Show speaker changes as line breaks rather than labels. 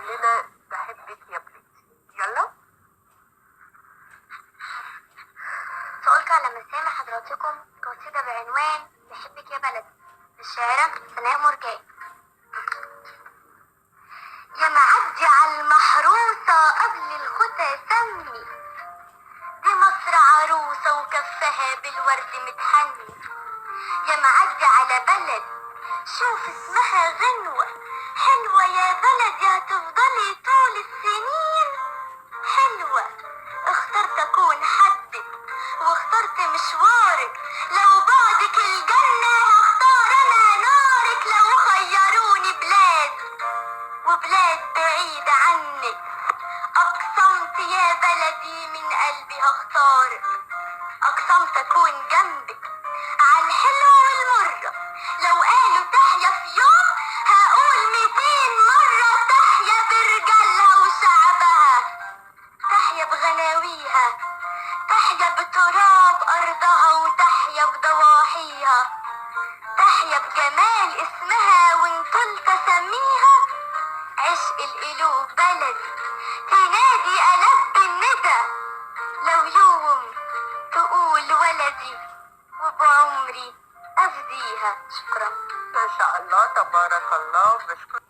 هتقول لنا بحبك يا بلادي. يلا.
سألقي على مسامع حضراتكم قصيدة بعنوان بحبك يا بلدي للشاعرة سناء مرجان. يا معدي على المحروسة قبل الختا سمي، دي مصر عروسة وكفها بالورد متحني. يا معدي على بلد شوف اسمها غنوة، حلوة يا بلدي هتفضلي طول السنين حلوة. اخترت اكون حدك واخترت مشوارك، لو بعدك الجنة هختار انا نارك. لو خيروني بلاد وبلاد بعيدة عنك، اقسمت يا بلدي من قلبي هختارك. اقسمت اكون جنبك عالحلوة والمرة، لو قالوا تحيا في يوم هقول 200 مرة. تحيا برجالها وشعبها، تحيا بغناويها، تحيا بتراب أرضها وتحيا بضواحيها، تحيا بجمال اسمها وان طلت اسميها. عشق القلوب بلدي تنادي ألب الندى، لو يوم تقول ولدي وبعمري أفديها. شكرا.
ما شاء الله تبارك الله. بشكر